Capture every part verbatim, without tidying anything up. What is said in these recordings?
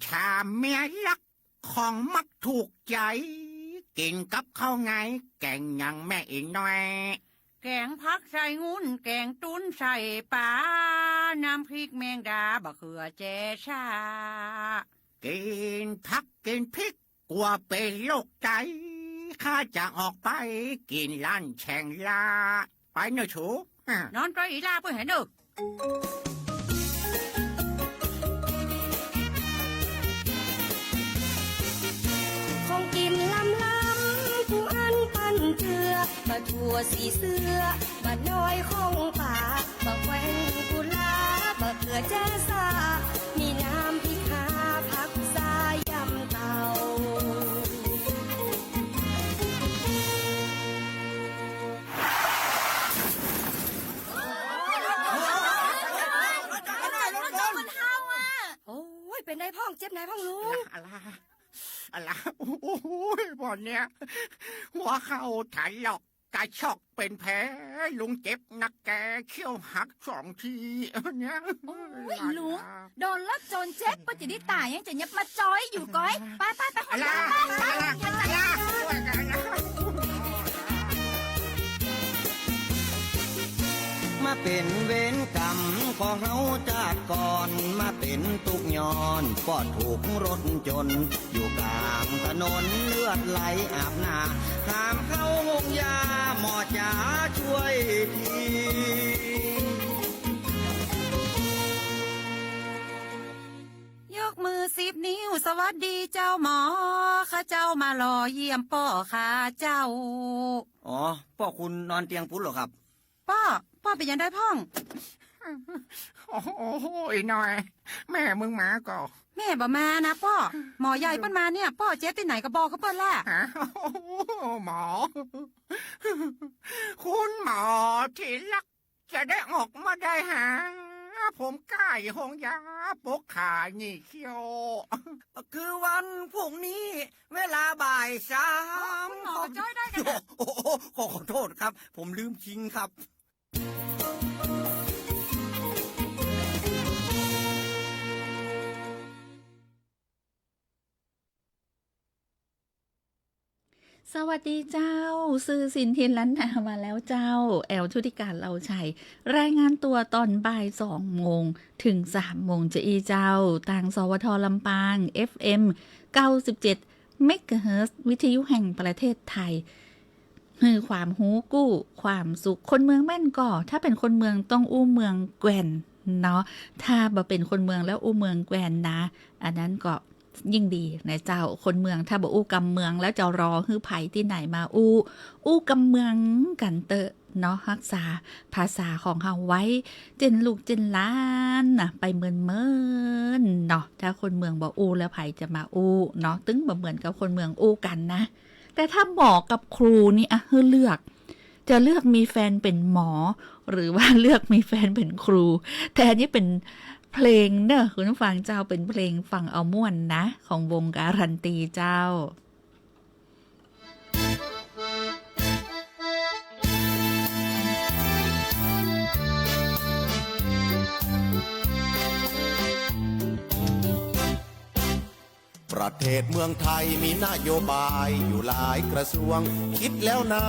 ถ้าเมียฮักของมักถูกใจ๋ กิ๋นกับข้าวไง แก๋งหยังแม่อิ๋นน้อย แก๋งผักใส่งุ้น แก๋งตุ๊นใส่ป๋า น้ำพริกแมงดา บ่าเขือแจซ่า กิ๋นผักกิ๋นพริก กั๋วเป๋นโรคใจ๋ ข้าจะออกไปกิ๋นร้านแฉ่งลา ไปเน่อสู นอนไปอีหล่าเปิ้นแหนเน่อ ของกิ๋นล้ำๆ กูอั้นปันเจื้อ บ่าถั่วสีเสื้อ บ่าน้อยของป๋า บ่าแควนกุหลาบ บ่าเขือแจซ่า มีน้ำพริกข่า ผักซ่ายำเต้า โอ้ย เป๋นใดพ่อง เจ็บใดพ่องลุง อะล่ะ อะล่ะ โอ้ย บ่อนเนี้ย หัวเข่าถลอก กระชอกเป๋นแผล ลุงเจ็บนักแก เขี้ยวหักสองที เนี่ย โอ้ย ลุง โดนรถจนเจ็บ ปะจะได้ต๋าย ยังจะยับมาจอยอยู่ก้อย ไปไปไป อะล่ะ อะล่ะ อะล่ะ มาเป๋นเวรกรรมของเฮาจาติก่อน มาเป๋นตุ๊กข์ย้อน เพราะถูกรถจน อยู่ก๋างถนนเลือดไหลอาบหน้า หามเข้าโฮงยา หมอจ๋าช่วยที ยกมือสิบนิ้ว สวัสดีเจ้าหมอ ข้าเจ้ามารอเยี่ยมป้อข้าเจ้า อ๋อ ป้อคุณนอนเตียงปู๊นเหรอครับ ป้อ ป้อเป๋นหยังใดพ่อง โอ้โห ไอ้น้อย แม่มึงมาก่อ แม่บ่มานะป้อ หมอใหญ่เปิ้นมาเนี่ย ป้อเจ็บตี้ไหนก็บอกเขาเปิ้นแหละ ฮะ โอ้โห หมอ คุณหมอที่รัก จะได้ออกมาได้หา ผมใก้โฮงยา ปกขาหยี่เขี้ยว คือวันพรุ่งนี้ เวลาบ่ายสาม คุณหมอจ้อยได้กันนะ โอ้โห ขอ ขอโทษครับ ผมลืมชิงครับ สวัสดีเจ้า ซื่อสินเทียนล้านนามาแล้วเจ้า แอลชุติการ เลาชัย รายงานตั๋วต๋อนบ่ายสองโมงเถิงสามโมงจะอี้เจ้า ตาง สวท ลำปาง เอฟเอ็ม เก้าสิบเจ็ด เมกะเฮิรตซ์ วิทยุแห่งประเทศไทย หื้อความฮู้กู้ความสุข คนเมืองแม่นก่อ ถ้าเป๋นคนเมืองต้องอู้เมืองแกว่นเนาะ ถ้าบ่เป๋นคนเมืองแล้วอู้เมืองแกว่นนะ อันนั้นก็ยิ่งดีนะเจ้า คนเมืองถ้าบ่อู้กำเมืองแล้วจะรอหื้อใผตี้ไหนมาอู้ อู้กำเมืองกั๋นเต๊อะเนาะ ฮักษาภาษาของเฮาไว้ เจ้นลูกเจ้นหลานนะ ไปเมินๆ เนาะ ถ้าคนเมืองบ่อู้แล้วใผจะมาอู้เนาะ ตึงบ่เหมือนกับคนเมืองอู้กั๋นนะ แต่ถ้าหมอกับครูนี่อะ หื้อเลือก จะเลือกมีแฟนเป๋นหมอ หรือว่าเลือกมีแฟนเป๋นครู แต่อันนี้เป๋นเพลงเนอะ คุณผู้ฟังเจ้า เป๋นเพลงฟังเอาม่วนนะ ของวงการันตีเจ้า ประเทศเมืองไทยมีนโยบายอยู่หลายกระทรวง คิดแล้วน่า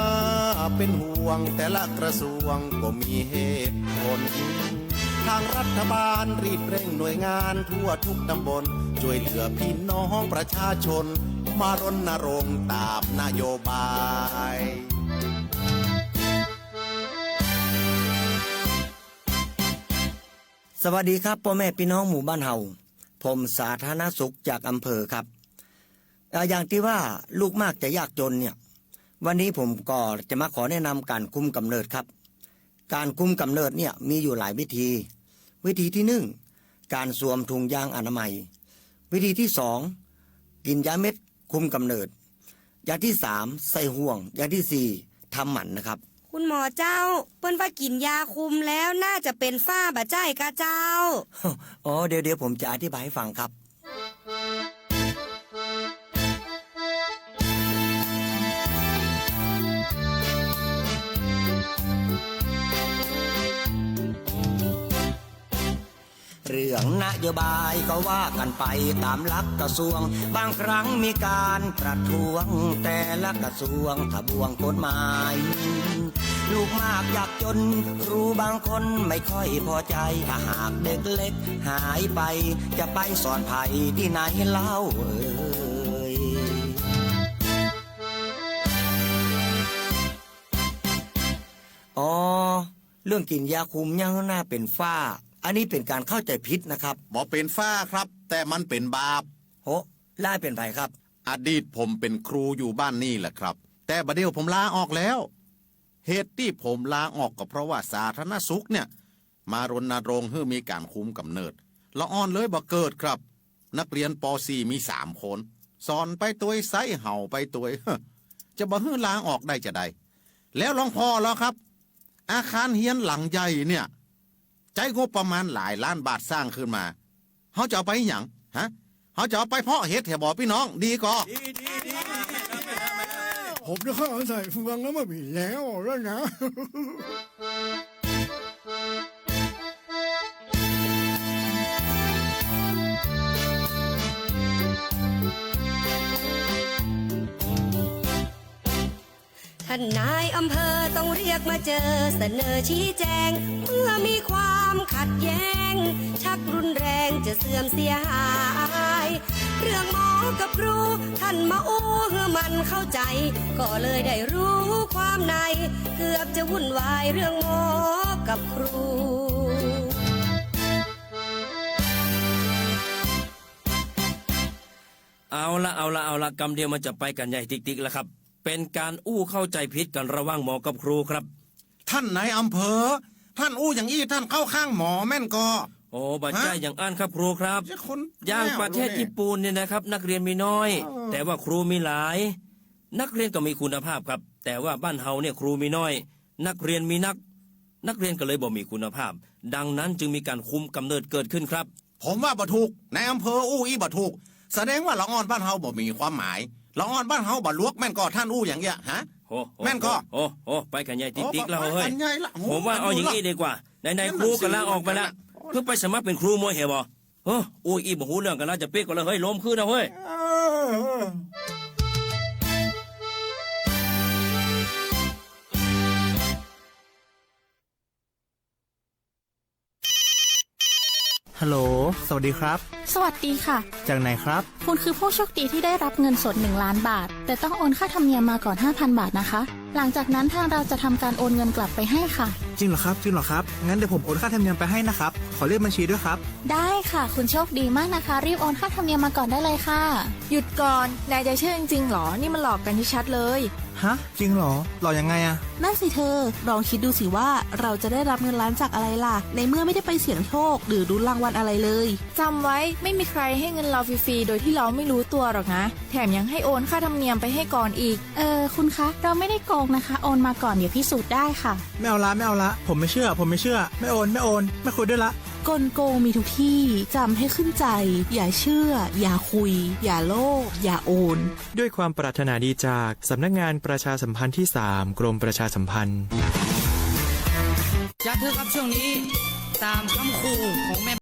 เป็นห่วง แต่ละกระทรวงก็มีเหตุผล ทางรัฐบาลรีบเร่งหน่วยงานทั่วทุกตำบล ช่วยเหลือพี่น้องประชาชน มารณรงค์ตามนโยบาย สวัสดีครับ ป้อแม่ปี้น้องหมู่บ้านเฮา ผมสาธารณสุขจากอำเภอครับ เอ่อ อย่างตี้ว่าลูกมากจะยากจนเนี่ย วันนี้ผมก็จะมาขอแนะนำก๋านคุมก๋ำเนิดครับ ก๋านคุมก๋ำเนิดเนี่ยมีอยู่หลายวิธี วิธีตี้นึ่ง ก๋านสวมถุงยางอนามัย วิธีตี้สอง กิ๋นยาเม็ดคุมก๋ำเนิด อย่างตี้สาม ใส่ห่วง อย่างตี้สี่ ทำหมันนะครับ คุณหมอเจ้า เปิ้นว่ากิ๋นยาคุมแล้วน่าจะเป๋นฝ้าบ่ใจ้ก๊ะเจ้า อ๋อ เดี๋ยว เดี๋ยวผมจะอธิบายให้ฟังครับ ส เรื่องนโยบายก็ว่ากันไปต๋ามหลักกระทรวง บางครั้งมีก๋านประท้วงแต่ละกระทรวง ทะบวงกฎหมาย ลูกมากยากจ๋น ครูบางคนไม่ค่อยพอใจ๋ ถ้าหากเด็กเล็กหายไป จะไปสอนใผตี้ไหนเล่าเอ่ย อ๋อ เรื่องกิ๋นยาคุมเยียะหื้อหน้าเป๋นฝ้า อันนี้เป๋นก๋านเข้าใจ๋ผิดนะครับ บ่เป๋นฝ้าครับ แต่มันเป๋นบาป โห ลายเป๋นใผครับ อดีตผมเป๋นครูอยู่บ้านนี่แหละครับ แต่บ่าเดี่ยวผมลาออกแล้ว เหตุตี้ผมลาออกก็เพราะว่าสาธารณสุขเนี่ย มารณรงค์หื้อมีก๋านคุมก๋ำเนิด ละอ่อนเลยบ่เกิดครับ นักเรียน ป.สี่ มีสามคน สอนไปตวย ใซ้เห่าไปตวย จะบ่หื้อลาออกได้จาใด แล้วลองผ่อลอครับ อาคารเฮียนหลังใหญ่เนี่ย ใจ๊งบประมาณหลายล้านบาทสร้างขึ้นมา เฮาจะเอาไปหยัง ฮะ เฮาจะเอาไปเพาะเห็ดแหมบ่ปี้น้อง ดีก่อ ผมจะเข้าอาศัยเฟืองแล้วมันมีแล้วแล้วนะ ท่านนายอำเภอต้องเรียกมาเจอ เสนอชี้แจง เมื่อมีความขัดแย้ง ชักรุนแรงจะเสื่อมเสียหาย เรื่องหมอกับครู ท่านมาอู้หื้อมันเข้าใจ๋ ก็เลยได้รู้ความใน เกือบจะวุ่นวายเรื่องหมอกับครู เอาละ เอาละ เอาละ กำเดียวมันจะไปกั๋นใหญ่ติ๊กๆ แล้วครับ เป๋นก๋านอู้เข้าใจ๋ผิดกั๋นระหว่างหมอกับครูครับ ท่านนายอำเภอ ท่านอู้อย่างอี้ ท่านเข้าข้างหมอแม่นก่อ โอ้ บ่ใจ้อย่างอั้นครับครูครับ อย่างประเทศญี่ปุ่นเนี่ยนะครับ นักเรียนมีน้อย เออ แต่ว่าครูมีหลาย นักเรียนก็มีคุณภาพครับ แต่ว่าบ้านเฮาเนี่ยครูมีน้อย นักเรียนมีนัก นักเรียนก็เลยบ่มีคุณภาพ ดังนั้นจึงมีก๋านคุมก๋ำเนิดเกิดขึ้นครับ ผมว่าบ่ถูก นายอำเภออู้อี้บ่ถูก แสดงว่าละอ่อนบ้านเฮาบ่มีความหมาย ละอ่อนบ้านเฮาบ่ลวกแม่นก่อ ท่านอู้อย่างเยียะ ฮะ โห โห แม่นก่อ โห โห ไปกั๋นใหญ่ติ๊กๆ แล้วเฮ้ย ไปกั๋นใหญ่ละ ผมว่าเอาอย่างอี้ดีกว่า ไหนๆ ครูก็ลาออกไปละ เพิ่งไปสมัครเป๋นครูมวยแหมบ่ เฮ้อ อู้อี้บ่ฮู้เรื่องกั๋นแล้ว จะปิ๊กก่อนละเฮ้ย ลมขึ้นนะเฮ้ย เออ ฮัลโหล สวัสดีครับ สวัสดีค่ะ จากไหนครับ คุณคือผู้โชคดีที่ได้รับเงินสดหนึ่งล้านบาท แต่ต้องโอนค่าธรรมเนียมมาก่อนห้าพันบาทนะคะ หลังจากนั้นทางเราจะทำการโอนเงินกลับไปให้ค่ะ จริงเหรอครับ จริงเหรอครับ งั้นเดี๋ยวผมโอนค่าธรรมเนียมไปให้นะครับ ขอเลขบัญชีด้วยครับ ได้ค่ะ คุณโชคดีมากนะคะ รีบโอนค่าธรรมเนียมมาก่อนได้เลยค่ะ หยุดก่อน นายจะเชื่อจริงๆ หรอ นี่มันหลอกกันชัดๆ เลย ฮะ จริงเหรอ หลอกยังไงอะ นั่นสิเธอ ลองคิดดูสิว่าเราจะได้รับเงินล้านจากอะไรล่ะ ในเมื่อไม่ได้ไปเสี่ยงโชคหรือลุ้นรางวัลอะไรเลย จำไว้ ไม่มีใครให้เงินเราฟรีๆ โดยที่เราไม่รู้ตัวหรอกนะ แถมยังให้โอนค่าธรรมเนียมไปให้ก่อนอีก เออ คุณคะ เราไม่ได้โกงนะคะ โอนมาก่อน เดี๋ยวพิสูจน์ได้ค่ะ ไม่เอาละ ไม่เอาละ ผมไม่เชื่อ ผมไม่เชื่อ ไม่โอน ไม่โอน ไม่คุยด้วยละ กลโกงมีทุกที่ จำให้ขึ้นใจ อย่าเชื่อ อย่าคุย อย่าโลภ อย่าโอน ด้วยความปรารถนาดีจากสำนักงานประชาสัมพันธ์ที่สาม กรมประชาสัมพันธ์ จะเถอะครับ ช่วงนี้ ต๋ามกำขู่ของแม่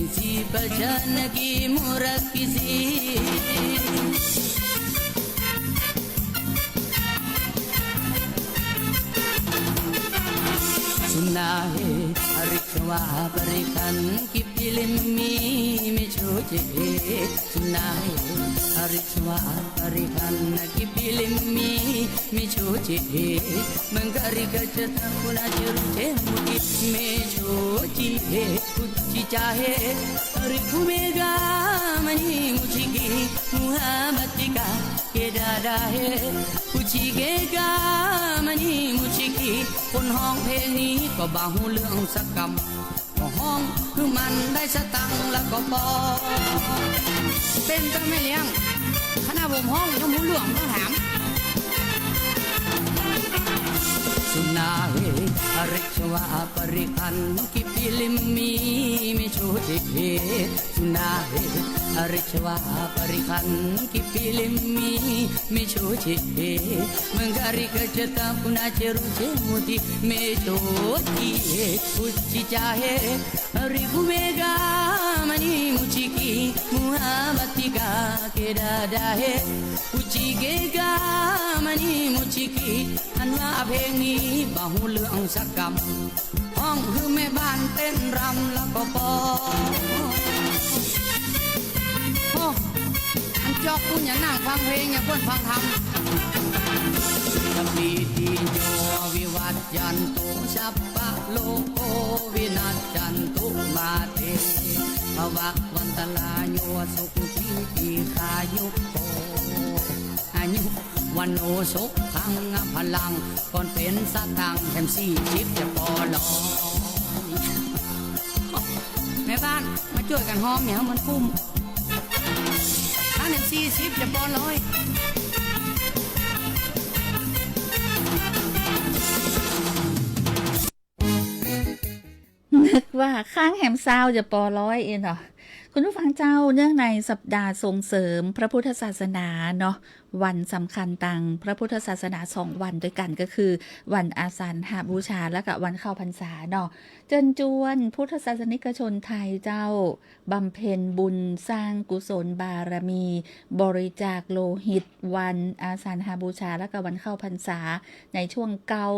इसी वचन की मुरक्किसी। सुना है अरिछवा परिखन की फिल्म मी, मी छूची है। सुना है अरिछवा परिखन की फिल्म मी, मी छूची है। मंगारी गजता पुना चेरू चे मुठी, मी छूची है। कुची चाहे अरे घूमेगा मनी मुझकी मुहाबती का के दादा है। कुची गेगा मनी मुझकी คนฮ้องเพลงนี้ก็บ่ฮู้เรื่องสักกำ ก็ฮ้องหื้อมันได้สตังค์แล้วก็ปอ เป๋นตาแม่เลี้ยง ขนาดผมฮ้องยังบ่ฮู้เรื่อง บ่ต้องถาม सुना है अरिछवा परिखन की फिल्म मी, मी छूची है। सुना है अरिछवा परिखन की फिल्म मी, मी छूची है। मंगारी गजता पुना चेरू चे मुठी, मी छूची है। कुची चाहे अरे घूमेगा मनी मुझकी मुहाबती का के दादा है। कुची गेगा मनी मुझकी อันว่าเพลงนี้บ่ฮู้เรื่องสักกำ ฮ้องหื้อแม่บ้านเต้นรำแล้วก็ปอ โอ้ อันจอกกูอย่านั่งฟังเพลง อย่าเปิ้นฟังธรรม Sappatitiyā vivacchantu, sabbarogo vinassatu, mā te bhavatvantarāyo, sukhī dīghāyuko ayu vaṇṇo sukhaṃ balaṃ ก่อนเป๋นสตางค์แถมสี่สิบจะปอร้อย แม่บ้านมาจ้วยกั๋นฮ้องเนี่ย หื้อมันกุ้ม ถ้าแถมสี่สิบจะปอร้อย นึกว่าข้างแถมซาวจะปอร้อยเองเนาะ คุณผู้ฟังเจ้า เนื่องในสัปดาห์ส่งเสริมพระพุทธศาสนาเนาะ วันสำคัญตางพระพุทธศาสนาสองวันด้วยกั๋น ก็คือวันอาสาฬหบูชา และก็วันเข้าพรรษาเนาะ เจิญจวนพุทธศาสนิกชนไทยเจ้า บำเพ็ญบุญสร้างกุศลบารมี บริจาคโลหิต วันอาสาฬหบูชา และก็วันเข้าพรรษา ในช่วงเก้า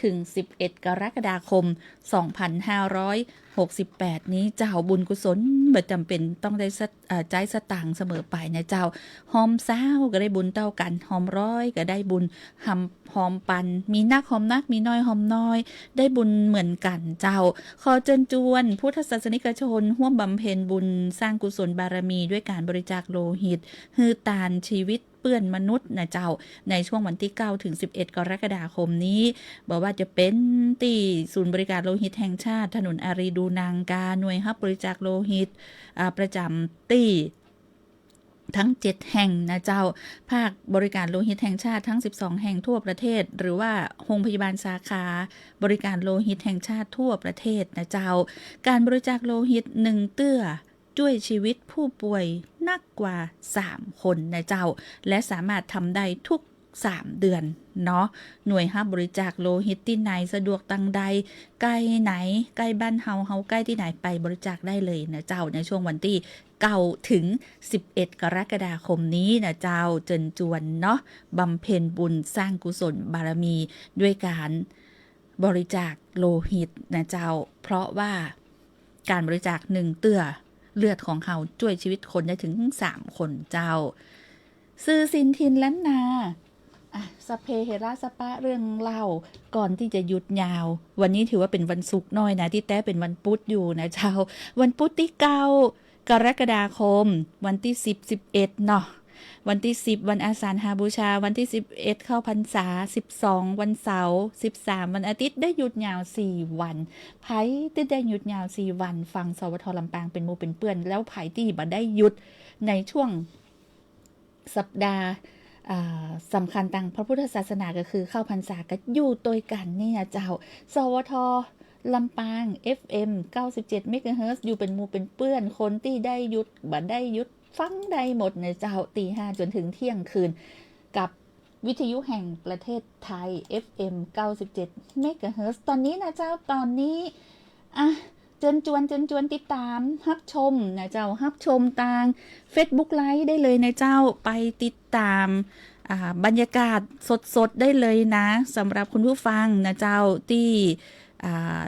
ถึงสิบเอ็ดกรกฎาคม สองพันห้าร้อยหกสิบแปดนี้เจ้า บุญกุศลบ่จ๋ำเป๋นต้องได้สะ เอ่อ ใจ๊สตางค์เสมอไปนะเจ้า ฮอมซาวก็ได้บุญเต้ากั๋น ฮอมร้อยก็ได้บุญ ฮอม ฮอมปัน มีนักฮอมนัก มีน้อยฮอมน้อย ได้บุญเหมือนกั๋นเจ้า ขอเจิญจวนพุทธศาสนิกชนฮ่วมบำเพ็ญบุญสร้างกุศลบารมีด้วยก๋านบริจาคโลหิต หื้อตานชีวิตเปื้อนมนุษย์นะเจ้า ในช่วงวันตี้เก้าถึงสิบเอ็ดกรกฎาคมนี้ บ่ว่าจะเป๋นตี้ศูนย์บริการโลหิตแห่งชาติ ถนนอารีย์ดูนางกา หน่วยฮับบริจาคโลหิต อ่า ประจ๋ำตี้ ทั้งเจ็ดแห่งนะเจ้า ภาคบริการโลหิตแห่งชาติทั้งสิบสองแห่งทั่วประเทศ หรือว่าโฮงพยาบาลสาขาบริการโลหิตแห่งชาติทั่วประเทศนะเจ้า ก๋านบริจาคโลหิตหนึ่งเตื้อ จ้วยชีวิตผู้ป่วยนักกว่าสามคนนะเจ้า และสามารถทำได้ทุกสามเดือนเนาะ หน่วยฮับบริจาคโลหิตตี้ไหนสะดวกตางใด ใก้ไหน ใก้บ้านเฮา เฮาใก้ตี้ไหน ไปบริจาคได้เลยนะเจ้า ในช่วงวันตี้ เก้าถึงสิบเอ็ดกรกฎาคมนี้นะเจ้า เจิญจวนเนาะ บำเพ็ญบุญสร้างกุศลบารมี ด้วยก๋านบริจาคโลหิตนะเจ้า เพราะว่าก๋านบริจาคหนึ่งเตื้อ เลือดของเฮาจ้วยชีวิตคนได้ถึงสามคนเจ้า สื่อสินถิ่นล้านนา อ่ะ สัพเพเหระสัพพะเรื่องเล่า ก่อนตี้จะหยุดยาว วันนี้ถือว่าเป๋นวันศุกร์น้อยนะ ตี้แต๊เป๋นวันปุ๊ดอยู่นะเจ้า วันปุ๊ดตี้เก้า กรกฎาคม วันตี้สิบ สิบเอ็ดเนาะ วันตี้สิบ วันอาสาฬหบูชา วันตี้สิบเอ็ด เข้าพรรษา สิบสอง วันเสาร์ สิบสาม วันอาทิตย์ ได้หยุดยาวสี่วัน ใผตี้ได้หยุดยาวสี่วัน ฟัง สวท ลำปาง เป๋นหมู่เป๋นเปื้อน แล้วใผตี้บ่ได้หยุดในช่วง สัปดาห์ อ่า สำคัญตางพระพุทธศาสนาก็คือเข้าพรรษาก็อยู่ตวยกั๋นนี่นะเจ้า สวท ลำปาง เอฟเอ็ม เก้าสิบเจ็ดเมกะเฮิรตซ์ อยู่เป๋นหมู่เป๋นเปื้อน คนตี้ได้หยุด บ่ได้หยุด ฟังได้หมดนะเจ้า ตีห้าจ๋นถึงเที่ยงคืน กับวิทยุแห่งประเทศไทย เอฟเอ็ม เก้าสิบเจ็ดเมกะเฮิรตซ์ ตอนนี้นะเจ้า ตอนนี้ อ่ะ เจิญจวน เจิญจวนติดต๋ามฮับชมนะเจ้า ฮับชมตางเฟซบุ๊กไลฟ์ได้เลยนะเจ้า ไปติดต๋าม อ่า บรรยากาศสดๆ ได้เลยนะ สำหรับคุณผู้ฟังนะเจ้า ตี้ อ่า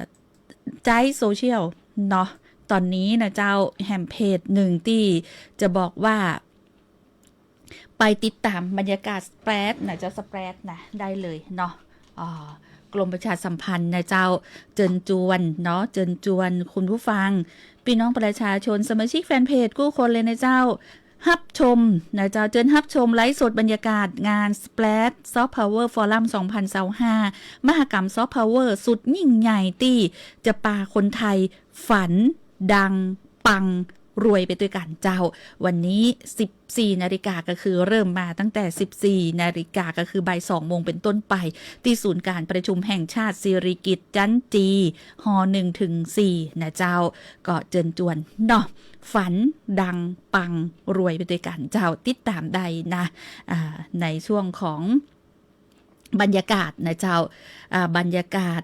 ใจ๊โซเชียลเนาะ ต๋อนนี้นะเจ้า แหมเพจนึ่งตี้จะบอกว่า ไปติดต๋ามบรรยากาศสเปรดนะเจ้า สเปรดนะ ได้เลยเนาะ อ่า กรมประชาสัมพันธ์นะเจ้า เจิญจวนเนาะ เจิญจวนคุณผู้ฟัง ปี้น้องประชาชน สมาชิกแฟนเพจกู้คนเลยนะเจ้า ฮับชมนะเจ้า เจิญฮับชมไลฟ์สดบรรยากาศงานสเปรดซอฟต์พาวเวอร์ฟอรัม สองพันซาวห้า มหกรรมซอฟต์พาวเวอร์สุดยิ่งใหญ่ตี้จะปาคนไทยฝันดังปังรวยไปตวยกั๋นเจ้า วันนี้ สิบสี่นาฬิกา ก็คือเริ่มมาตั้งแต่ สิบสี่นาฬิกา ก็คือบ่ายสองโมงเป็นต้นไป ตี้ศูนย์การประชุมแห่งชาติสิริกิติ์ จั๊นจี ฮอนึ่งเถิงสี่นะเจ้า ก็เจิญจวนเนาะ ฝันดังปังรวยไปตวยกั๋นเจ้า ติดต๋ามได้นะ อ่า ในช่วงของบรรยากาศนะเจ้า อ่า บรรยากาศ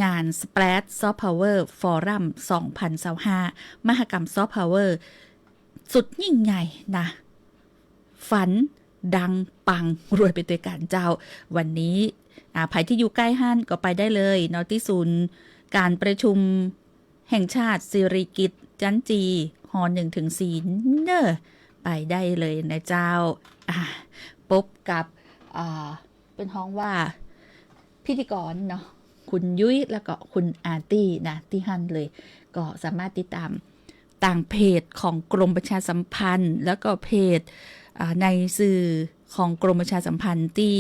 งานสเปรดซอฟต์พาวเวอร์ฟอรัม สองพันซาวห้า มหกรรมซอฟต์พาวเวอร์สุดยิ่งใหญ่นะ ฝันดังปังรวยไปตวยกั๋นเจ้า วันนี้ อ่า ใผตี้อยู่ใก้หั้นก็ไปได้เลยเนาะ ตี้ศูนย์การประชุมแห่งชาติสิริกิติ์ จั๊นจี ฮอนึ่งเถิงสี่เน่อ ไปได้เลยนะเจ้า อ่า ปบกับ อ่า เปิ้นฮ้องว่าพิธีกรเนาะ คุณยุ้ยแล้วก็คุณอาร์ตี้นะ ตี้หั้นเลย ก็สามารถติดต๋ามตางเพจของกรมประชาสัมพันธ์ แล้วก็เพจ อ่า ในสื่อของกรมประชาสัมพันธ์ตี้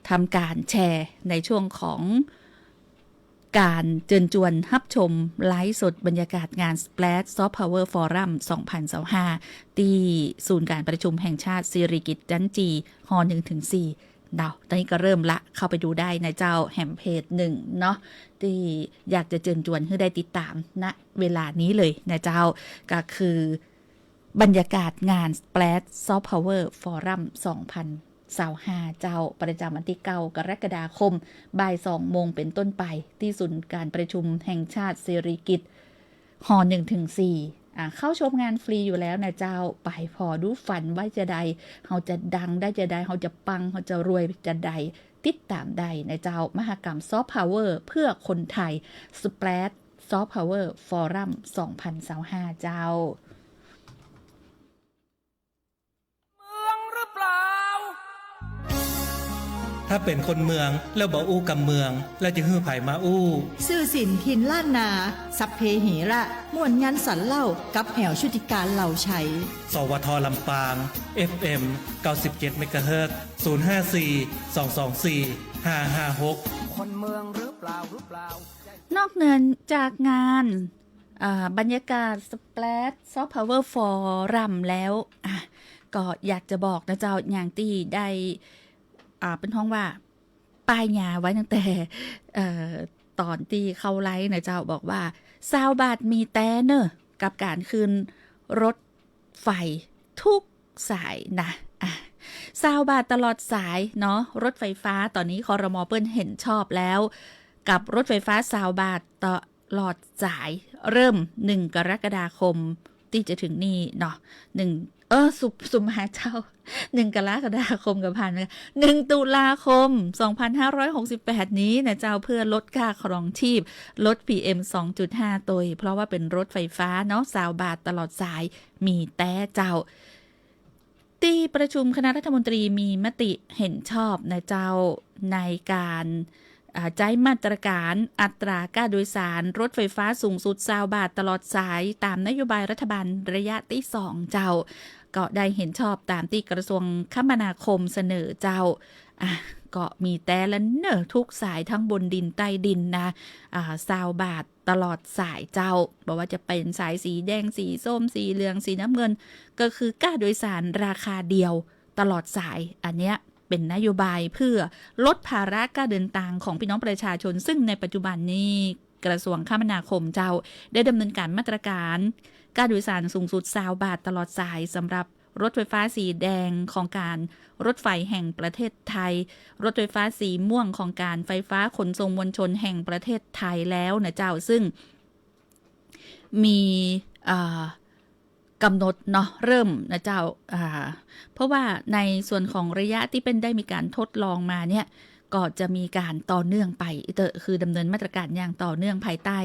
ทำก๋านแชร์ในช่วงของก๋านเจิญจวนฮับชมไลฟ์สดบรรยากาศงานสเปรดซอฟต์พาวเวอร์ฟอรัม สองพันซาวห้า ตี้ศูนย์การประชุมแห่งชาติสิริกิติ์ จั๊นจี ฮอนึ่งเถิงสี่ เนาะ ต๋อนนี้ก็เริ่มละ เข้าไปดูได้นะเจ้า แหมเพจนึ่งเนาะ ตี้อยากจะเจิญจวนหื้อได้ติดต๋าม ณ เวลานี้เลยนะเจ้า ก็คือบรรยากาศงานสเปรดซอฟต์พาวเวอร์ฟอรัม สองพันซาวห้า เจ้า ประจ๋ำวันตี้เก้ากรกฎาคม บ่ายสองโมงเป็นต้นไป ตี้ศูนย์การประชุมแห่งชาติสิริกิติ์ ฮอนึ่งเถิงสี่ อ่า เข้าชมงานฟรีอยู่แล้วนะเจ้า ไปผ่อดู ฝันว่าจาใด เฮาจะดังได้จาใด เฮาจะปัง เฮาจะรวยจาใด ติดต๋ามได้นะเจ้า มหกรรมซอฟต์พาวเวอร์เพื่อคนไทย สเปรดซอฟต์พาวเวอร์ฟอรัม สองพันซาวห้า เจ้า เมืองหรือเปล่า ถ้าเป๋นคนเมืองแล้วบ่อู้กำเมือง แล้วจะหื้อใผมาอู้ ซื่อสินถิ่นล้านนา สัพเพหิระ ม่วนงันสันเล่า กับแอ๋วชุติการ เหล่าไชย สวท ลำปาง เอฟเอ็ม เก้าสิบเจ็ดเมกะเฮิรตซ์ ศูนย์ห้าสี่ สองสองสี่ ห้าห้าหก คนเมืองหรือเปล่า หรือเปล่า นอกเหนือจากงาน อ่า บรรยากาศสเปรดซอฟต์พาวเวอร์ฟอรัมแล้ว อ่ะ ก็อยากจะบอกนะเจ้า อย่างตี้ได้ อ่า เปิ้นฮ้องว่า ป้ายยาไว้ตั้งแต่ เอ่อ ต๋อนตี้เข้าไลฟ์นะเจ้า บอกว่า ซาวบาทมีแต๊เน่อ กับก๋านคืนรถไฟทุกสายนะ อ่ะ ซาวบาทตลอดสายเนาะ รถไฟฟ้า ต๋อนนี้ ครม. เปิ้นเห็นชอบแล้ว กับรถไฟฟ้าซาวบาทตลอดสาย เริ่มหนึ่งกรกฎาคมตี้จะถึงนี่เนาะ หนึ่ง เออ สุ สุมาเจ้า หนึ่งกรกฎาคมก็ผ่านมา หนึ่งตุลาคม สองพันห้าร้อยหกสิบแปดนี้นะเจ้า เพื่อลดค่าครองชีพ ลด พีเอ็ม สองจุดห้า ตวย เพราะว่าเป๋นรถไฟฟ้าเนาะ ซาวบาทตลอดสาย มีแต๊เจ้า ตี้ประชุมคณะรัฐมนตรีมีมติเห็นชอบนะเจ้า ในก๋าน อ่า ใจ๊มาตรก๋านอัตราก้าโดยสารรถไฟฟ้าสูงสุดซาวบาทตลอดสาย ต๋ามนโยบายรัฐบาลระยะตี้สองเจ้า ก็ได้เห็นชอบต๋ามตี้กระทรวงคมนาคมเสนอเจ้า อ่ะ ก็มีแต๊ละเน่อ ทุกสาย ทั้งบนดินใต้ดินนะ อ่า ซาวบาทตลอดสายเจ้า บ่ว่าจะเป๋นสายสีแดง สีส้ม สีเหลือง สีน้ำเงิน ก็คือก้าโดยสารราคาเดียวตลอดสาย อันเนี้ยเป๋นนโยบายเพื่อลดภาระก้าเดินตางของปี้น้องประชาชน ซึ่งในปัจจุบันนี้กระทรวงคมนาคมเจ้า ได้ดำเนินก๋านมาตรก๋านก้าโดยสารสูงสุดซาวบาทตลอดสาย สำหรับรถไฟฟ้าสีแดงของก๋านรถไฟแห่งประเทศไทย รถไฟฟ้าสีม่วงของก๋านไฟฟ้าขนส่งมวลชนแห่งประเทศไทยแล้วนะเจ้า ซึ่ง มี อ่า กำหนดเนาะ เริ่มนะเจ้า อ่า เพราะว่าในส่วนของระยะตี้เปิ้นได้มีก๋านทดลองมาเนี่ย ก็จะมีก๋านต่อเนื่องไปเต๊อะ คือดำเนินมาตรก๋านอย่างต่อเนื่องภายใต้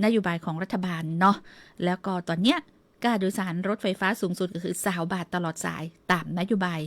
นโยบายของรัฐบาลเนาะ แล้วก็ต๋อนเนี้ย ก้าโดยสารรถไฟฟ้าสูงสุดก็คือซาวบาทตลอดสายต๋ามนโยบาย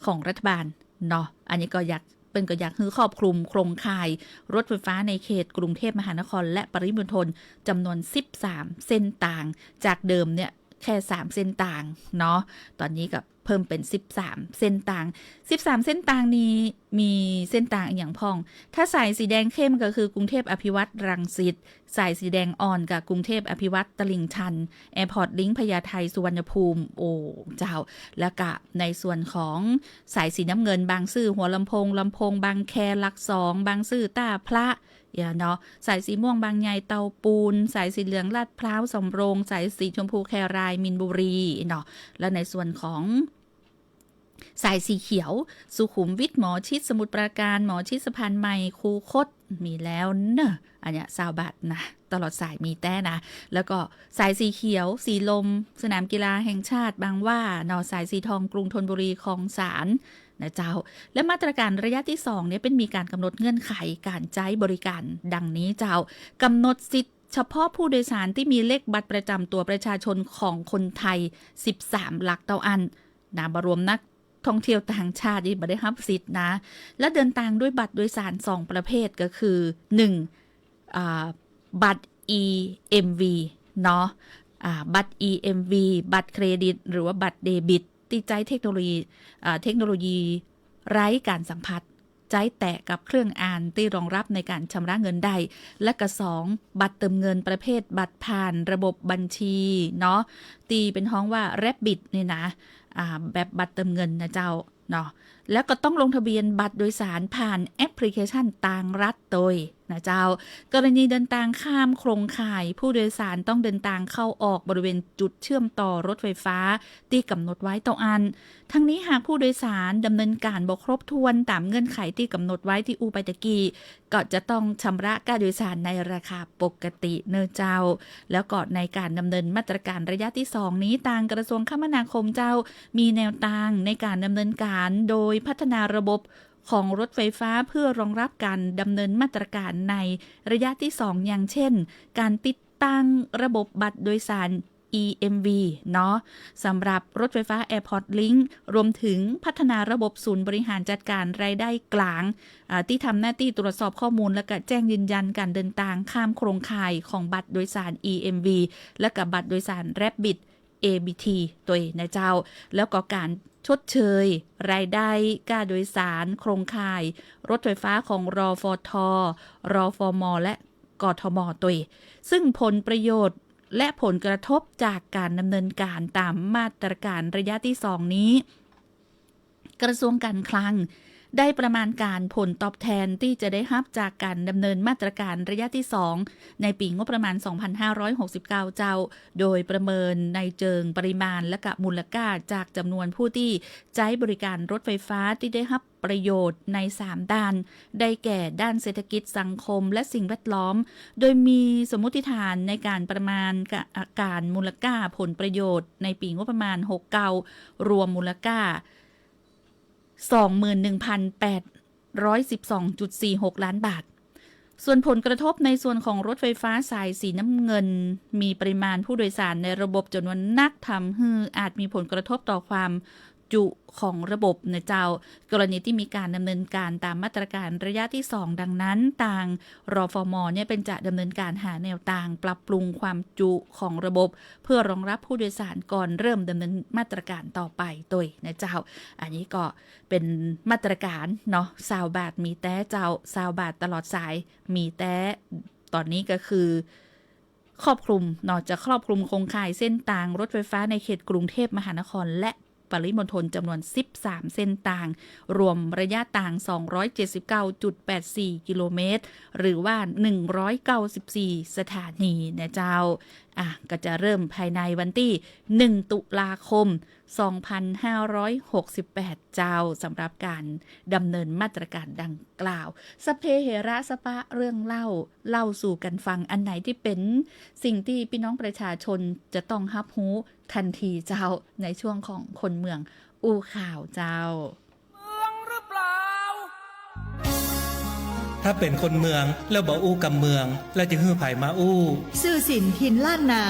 ของรัฐบาลเนาะ อันนี้ก็อยาก เปิ้นก็อยากหื้อครอบคลุมโครงข่ายรถไฟฟ้าในเขตกรุงเทพมหานครและปริมณฑลจ๋ำนวนสิบสามเส้นตาง จากเดิมเนี่ยแค่สามเส้นตางเนาะ ต๋อนนี้ก็เพิ่มเป๋นสิบสามเส้นตาง สิบสามเส้นตางนี้มีเส้นตางอะหยังพ่อง ถ้าสายสีแดงเข้มก็คือกรุงเทพอภิวัฒน์รังสิต สายสีแดงอ่อนก็กรุงเทพอภิวัฒน์ตลิ่งชัน แอร์พอร์ตลิงก์พญาไทสุวรรณภูมิ โอ้เจ้า แล้วก็ในส่วนของสายสีน้ำเงินบางซื่อหัวลำโพง ลำโพงบางแค หลักสอง บางซื่อต้าพระ เนาะ สายสีม่วงบางใหญ่เตาปูน สายสีเหลืองลาดพร้าวสำโรง สายสีชมพูแครายมินบุรีเนาะ และในส่วนของ สายสีเขียว สุขุมวิท หมอชิต สมุทรปราการ หมอชิต สะพานใหม่ คูคต มีแล้วเนอะ อันเนี้ยซาวบาทนะ ตลอดสายมีแต๊นะ แล้วก็สายสีเขียว สีลม สนามกีฬาแห่งชาติบางหว้าเนาะ สายสีทอง กรุงธนบุรี คลองสาน นะเจ้า และมาตรก๋านระยะตี้สองเนี่ยเปิ้นมีก๋านกำหนดเงื่อนไขก๋านใจ๊บริก๋านดังนี้เจ้า กำหนดสิทธิ์เฉพาะผู้โดยสารตี้มีเลขบัตรประจ๋ำตั๋วประชาชนของคนไทยสิบสามหลักเต้าอั้น นะ บ่รวมนักท่องเที่ยวต่างชาตินี่บ่ได้ฮับสิทธิ์นะ และเดินตางด้วยบัตรโดยสารสองประเภทก็คือ หนึ่ง อ่า บัตร อี เอ็ม วี เนาะ อ่า บัตร อี เอ็ม วี บัตรเครดิต หรือว่าบัตรเดบิต ตี้ใจ๊เทคโนโลยี อ่า เทคโนโลยีไร้ก๋านสัมผัส ใจ๊แตะกับเครื่องอ่านตี้รองรับในก๋านชำระเงินได้ และก็สอง บัตรเติมเงินประเภทบัตรผ่านระบบบัญชีเนาะ ตี้เปิ้นฮ้องว่า Rapid นี่นะ อ่า แบบบัตรเติมเงินนะเจ้าเนาะ แล้วก็ต้องลงทะเบียนบัตรโดยสารผ่านแอปพลิเคชันตางรัฐโตยนะเจ้า กรณีเดินตางข้ามโครงข่าย ผู้โดยสารต้องเดินตางเข้าออกบริเวณจุดเชื่อมต่อรถไฟฟ้าตี้กำหนดไว้เต้าอั้น ทั้งนี้หากผู้โดยสารดำเนินก๋านบ่ครบถ้วนต๋ามเงื่อนไขตี้กำหนดไว้ตี้อู้ไปตะกี้ ก็จะต้องชำระก้าโดยสารในราคาปกติเน่อเจ้า แล้วก็ในก๋านดำเนินมาตรก๋านระยะตี้สองนี้ ตางกระทรวงคมนาคมเจ้า มีแนวตางในก๋านดำเนินก๋านโดยพัฒนาระบบของรถไฟฟ้าเพื่อรองรับก๋านดำเนินมาตรก๋านในระยะตี้สอง อย่างเช่น ก๋านติดตั้งระบบบัตรโดยสาร อี เอ็ม วี เนาะ สำหรับรถไฟฟ้า Airport Link รวมถึงพัฒนาระบบศูนย์บริหารจัดก๋านรายได้ก๋าง อ่า ตี้ทำหน้าตี้ตรวจสอบข้อมูล และก็แจ้งยืนยันก๋านเดินตางข้ามโครงข่ายของบัตรโดยสาร อี เอ็ม วี และก็บัตรโดยสาร Rapid เอ บี ที โตยนะเจ้า แล้วก็ก๋านชดเชยรายได้ก้าโดยสารโครงข่ายรถไฟฟ้าของ รฟท รฟม และ กทม โตย ซึ่งผลประโยชน์และผลกระทบจากก๋านดำเนินก๋านต๋ามมาตรก๋านระยะตี้สองนี้ กระทรวงการคลังได้ประมาณก๋านผลตอบแทนตี้จะได้ฮับจากก๋านดำเนินมาตรก๋านระยะตี้สอง ในปี๋งบประมาณ สองพันห้าร้อยหกสิบเก้า เจ้า โดยประเมินในเจิงปริมาณและก็มูลค่าจากจ๋ำนวนผู้ตี้ใจ๊บริก๋านรถไฟฟ้าตี้ได้ฮับประโยชน์ในสามด้าน ได้แก่ด้านเศรษฐกิจ สังคม และสิ่งแวดล้อม โดยมีสมมุติฐานในก๋านประมาณกะ ก๋านมูลค่าผลประโยชน์ในปี๋งบประมาณ หกเก้า รวมมูลค่า สองหมื่นหนึ่งพันแปดร้อยสิบสองจุดสี่หกล้านบาท ส่วนผลกระทบในส่วนของรถไฟฟ้าสายสีน้ำเงิน มีปริมาณผู้โดยสารในระบบจ๋ำนวนนัก ทำหื้ออาจมีผลกระทบต่อความจุของระบบนะเจ้า กรณีตี้มีก๋านดำเนินก๋านต๋ามมาตรก๋านระยะตี้สอง ดังนั้น ตาง รฟม เนี่ยเปิ้นจะดำเนินก๋านหาแนวตางปรับปรุงความจุของระบบ เพื่อรองรับผู้โดยสารก่อนเริ่มดำเนินมาตรก๋านต่อไปโตยนะเจ้า อันนี้ก็ เป๋นมาตรก๋านเนาะ ซาวบาทมีแต๊เจ้า ซาวบาทตลอดสายมีแต๊ ต๋อนนี้ก็คือครอบคลุมเนาะ จะครอบคลุมโครงข่ายเส้นตางรถไฟฟ้าในเขตกรุงเทพมหานครและปริมณฑลจ๋ำนวนสิบสามเส้นตาง รวมระยะตาง สองร้อยเจ็ดสิบเก้าจุดแปดสี่กิโลเมตร หรือว่า หนึ่งร้อยเก้าสิบสี่สถานีนะเจ้า อ่ะ ก็จะเริ่มภายในวันตี้ หนึ่ง ตุลาคม สองพันห้าร้อยหกสิบแปด เจ้า สำหรับก๋านดำเนินมาตรก๋านดังกล่าว สัพเพเหระ สะปะเรื่องเล่า เล่าสู่กั๋นฟัง อันไหนตี้เป๋นสิ่งตี้ปี้น้องประชาชนจะต้องฮับฮู้ตันทีเจ้า ในช่วงของคนเมืองอู้ข่าวเจ้า เมืองหรือเปล่า ถ้าเป๋นคนเมืองแล้วบ่อู้กำเมือง แล้วจะหื้อใผมาอู้ สื่อศิลป์ถิ่นล้านนา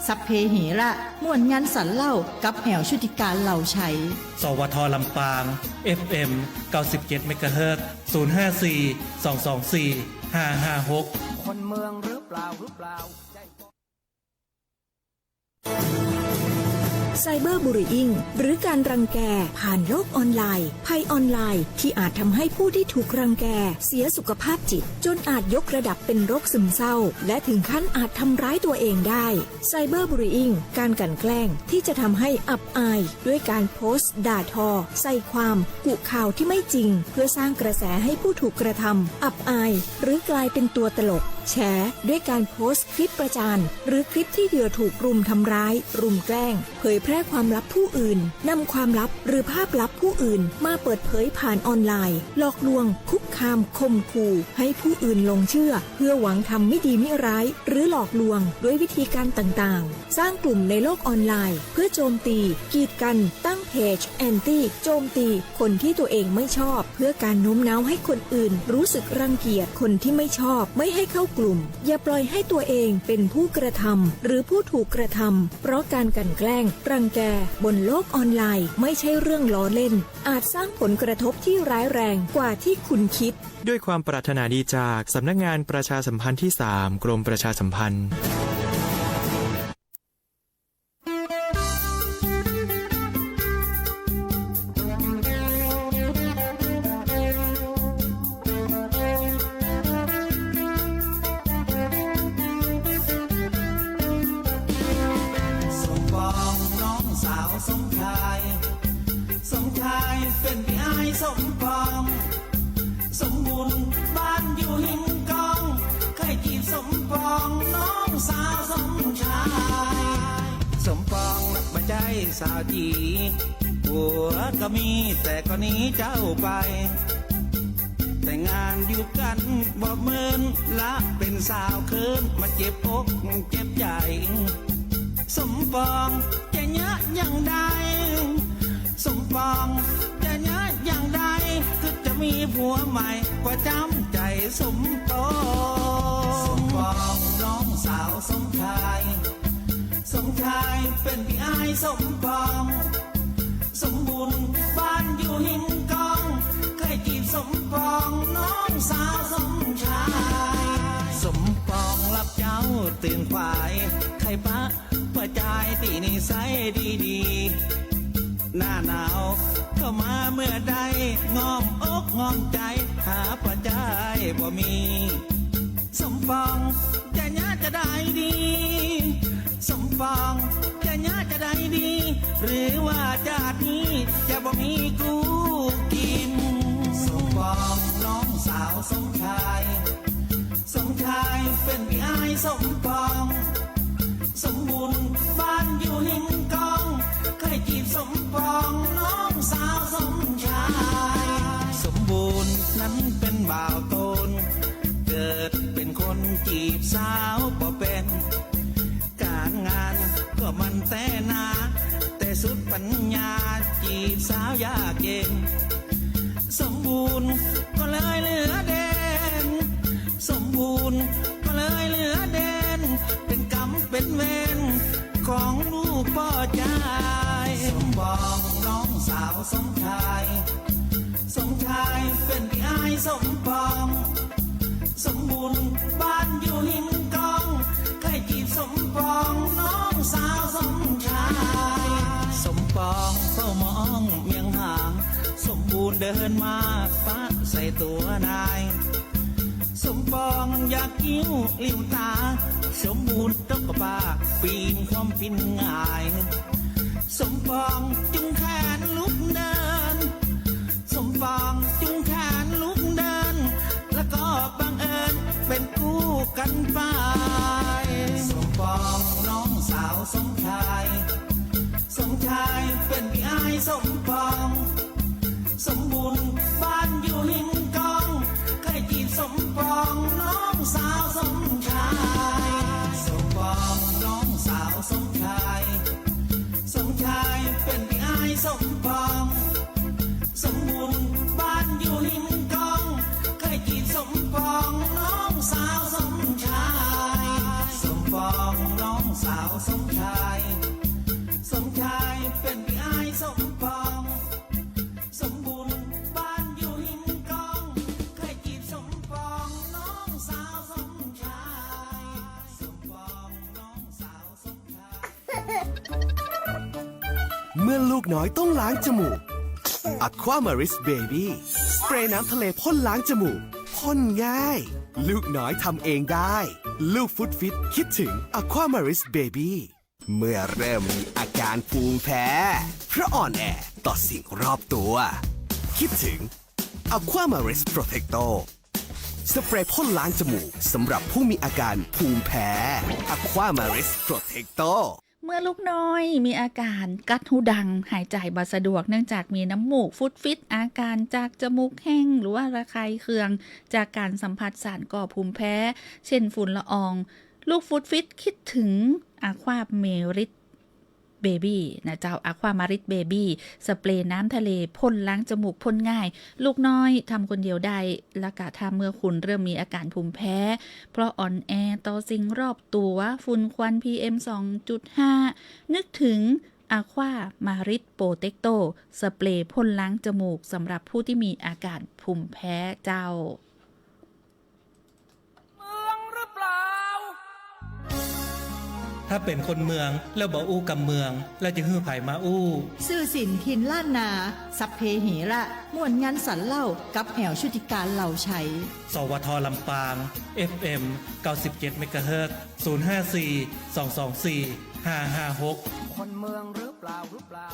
สัพเพเหระ ม่วนงันสรรเล่า กับแอ๋วชุติการ เหล่าไชย สวท ลำปาง เอฟเอ็ม เก้าสิบเจ็ด เมกะเฮิรตซ์ ศูนย์ห้าสี่ สองสองสี่ ห้าห้าหก คนเมืองหรือเปล่า หรือเปล่า ไซเบอร์บูลลี่อิง หรือการรังแกผ่านโลกออนไลน์ ภัยออนไลน์ที่อาจทำให้ผู้ที่ถูกรังแกเสียสุขภาพจิต จนอาจยกระดับเป็นโรคซึมเศร้า และถึงขั้นอาจทำร้ายตัวเองได้ ไซเบอร์บูลลี่อิง การกลั่นแกล้งที่จะทำให้อับอาย ด้วยการโพสต์ด่าทอ ใส่ความ กุข่าวที่ไม่จริง เพื่อสร้างกระแสให้ผู้ถูกกระทำอับอาย หรือกลายเป็นตัวตลก แชร์ด้วยการโพสต์คลิปประจาน หรือคลิปที่เหยื่อถูกรุมทำร้าย รุมแกล้ง เผยแพร่ความลับผู้อื่น นำความลับหรือภาพลับผู้อื่นมาเปิดเผยผ่านออนไลน์ หลอกลวง คุกคาม ข่มขู่ ให้ผู้อื่นหลงเชื่อ เพื่อหวังทำไม่ดีไม่ร้าย หรือหลอกลวงด้วยวิธีการต่างๆ สร้างกลุ่มในโลกออนไลน์ เพื่อโจมตี กีดกัน ตั้งเพจแอนตี้ โจมตีคนที่ตัวเองไม่ชอบ เพื่อการโน้มน้าวให้คนอื่นรู้สึกรังเกียจคนที่ไม่ชอบ ไม่ให้เข้ากลุ่ม อย่าปล่อยให้ตัวเองเป็นผู้กระทำ หรือผู้ถูกกระทำ เพราะการกลั่นแกล้ง รังแก บนโลกออนไลน์ ไม่ใช่เรื่องล้อเล่น อาจสร้างผลกระทบที่ร้ายแรงกว่าที่คุณคิด ด้วยความปรารถนาดีจากสำนักงานประชาสัมพันธ์ที่สาม กรมประชาสัมพันธ์ สมปองน้องสาวสมชาย สมชายเป๋นปี้อ้ายสมปอง สมบูรณ์บ้านอยู่หินกอง ใค่จีบสมปองน้องสาวสมชาย สมปองบ่ใจ้สาวจี๋ ผัวก็มีแต่ก็หนีเจ้าไป แต่งงานอยู่กั๋นบ่เมิน ละเป๋นสาวเคิ้น มาเจ็บอกเจ็บใจ๋ สมปองจะเยียะอย่างใด สมปองจะเยียะอย่างใด คือจะมีผัวใหม่กว่าจ้ำใจ๋สมปอง สมปองน้องสาวสมชาย สมชายเป๋นปี้อ้ายสมปอง สมบูรณ์บ้านอยู่หินกอง ใค่จีบสมปองน้องสาวสมชาย สมปองรับเจ๊าตื่นขวาย ใค่ปะ ป้อจายตี้นิสัยดีๆ หน้าหนาวเข้ามาเมื่อใด ง่อมอกง่อมใจ๋ หาป้อจายบ่มี สมปองจะเยียะจะใดดี สมปองจะเยียะจะใดดี หรือว่าจาตินี้จะบ่มีกู้กิ๋น สมปองน้องสาวสมชาย สมชายเป๋นปี้อ้ายสมปอง สมบูรณ์บ้านอยู่หินกอง ใค่จีบสมปองน้องสาวสมชาย สมบูรณ์นั้นเป๋นบ่าวโตน เกิดเป๋นคนจีบสาวบ่เป๋น ก๋านงานก็มันแต๊นา แต่สุดปั๋ญญาจีบสาวยากเย็น สมบูรณ์ก็เลยเหลือเด่น สมบูรณ์ก็เลยเหลือเด่น เป๋นกรรมเป๋นเวรของลูกป้อจาย สมปองน้องสาวสมชาย สมชายเป๋นปี้อ้ายสมปอง สมบูรณ์บ้านอยู่หินกอง ใค่จีบสมปองน้องสาวสมชาย สมปองเฝ้ามองเมียงหาง สมบูรณ์เดินมาปะใส่ตั๋วนาย สมปองอยากกิ้วหลิ้วต๋า สมบูรณ์ตกกะปา ปี๋นความปี๋นหงาย สมปองจุงแขนลุกเดิน สมปองจุงแขนลุกเดิน แล้วก็บังเอิญเป๋นกู้กั๋นไป สมปองน้อง สมชาย สมชายเป๋นปี้อ้ายสมปอง สมบุญบ้านอยู่หิ้งกอง ใค่จีบสมปองน้องสาวสมชาย สมปองน้องสาวสมชาย สมชายเป๋นปี้อ้ายสมปอง สมบุญบ้านอยู่หิ้งกอง ใค่จีบสมปองน้องสาวสมชาย สมปองน้องสาวสมชาย สมชายเป๋นปี้อ้ายสมปอง สมบุญบ้านอยู่หิ้งกอง ใค่จีบสมปองน้องสาวสมชาย สมปองน้องสาวสมชาย เมื่อลูกน้อยต้องล้างจมูก Aquamaris Baby สเปรย์น้ำทะเลพ่นล้างจมูก พ่นง่าย ลูกน้อยทำเองได้ ลูกฟุดฟิตคิดถึง Aquamaris Baby เมื่อเริ่มมีอาการภูมิแพ้ เพราะอ่อนแอต่อสิ่งรอบตัว คิดถึง Aquamaris Protecto สเปรย์พ่นล้างจมูกสำหรับผู้มีอาการภูมิแพ้ Aquamaris Protecto เมื่อลูกน้อยมีอาการกั๊ดฮูดัง หายใจ๋บ่สะดวกเนื่องจากมีน้ำมูกฟุดฟิต อาการจากจมูกแห้ง หรือว่าระคายเคืองจากการสัมผัสสารก่อภูมิแพ้ เช่นฝุ่นละออง ลูกฟุดฟิตคิดถึง Aquamaris Baby นะเจ้า Aquamaris Baby สเปรย์น้ำทะเลพ่นล้างจมูกพ่นง่าย ลูกน้อยทำคนเดียวได้ และกะถ้าเมื่อคุณเริ่มมีอาการภูมิแพ้ เพราะอ่อนแอต่อสิ่งรอบตัว ฝุ่นควัน PM สองจุดห้า นึกถึง Aquamaris Protecto สเปรย์พ่นล้างจมูกสำหรับผู้ที่มีอาการภูมิแพ้เจ้า เมืองหรือเปล่า ถ้าเป๋นคนเมืองแล้วบ่อู้กำเมือง แล้วจะหื้อใผมาอู้ ซื่อสินถิ่นล้านนา สัพเพเหระ ม่วนงันสันเล่า กับแอ๋วชุติการ เหล่าไชย สวท ลำปาง FM เก้าสิบเจ็ด เมกะเฮิรตซ์ ศูนย์ห้าสี่ สองสองสี่ ห้าห้าหก คนเมืองหรือเปล่า หรือเปล่า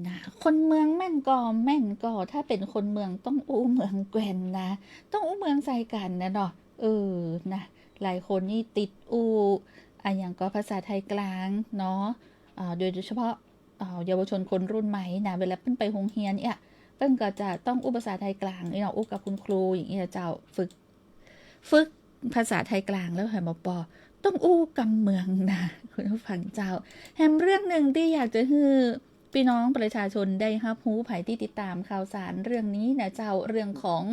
นะ คนเมืองแม่นก่อ แม่นก่อ ถ้าเป๋นคนเมืองต้องอู้เมืองแก่นนะ ต้องอู้เมืองใส่กั๋นนะเนาะ เออ นะ หลายคนนี่ติดอู้ อะหยังก่อ ภาษาไทยกลางเนาะ อ่า โดยเฉพาะ อ่า เยาวชนคนรุ่นใหม่นะ เวลาเปิ้นไปโฮงเฮียนเนี่ย เปิ้นก็จะต้องอู้ภาษาไทยกลางเนี่ยเนาะ อู้กับคุณครูอย่างเงี้ยเจ้า ฝึก ฝึกภาษาไทยกลางแล้วแหมปอ ต้องอู้กำเมืองนะ คุณผู้ฟังเจ้า แหมเรื่องนึ่งตี้อยากจะหื้อปี้น้องประชาชนได้ฮับฮู้ ใผตี้ติดต๋ามข่าวสารเรื่องนี้นะเจ้า เรื่องของ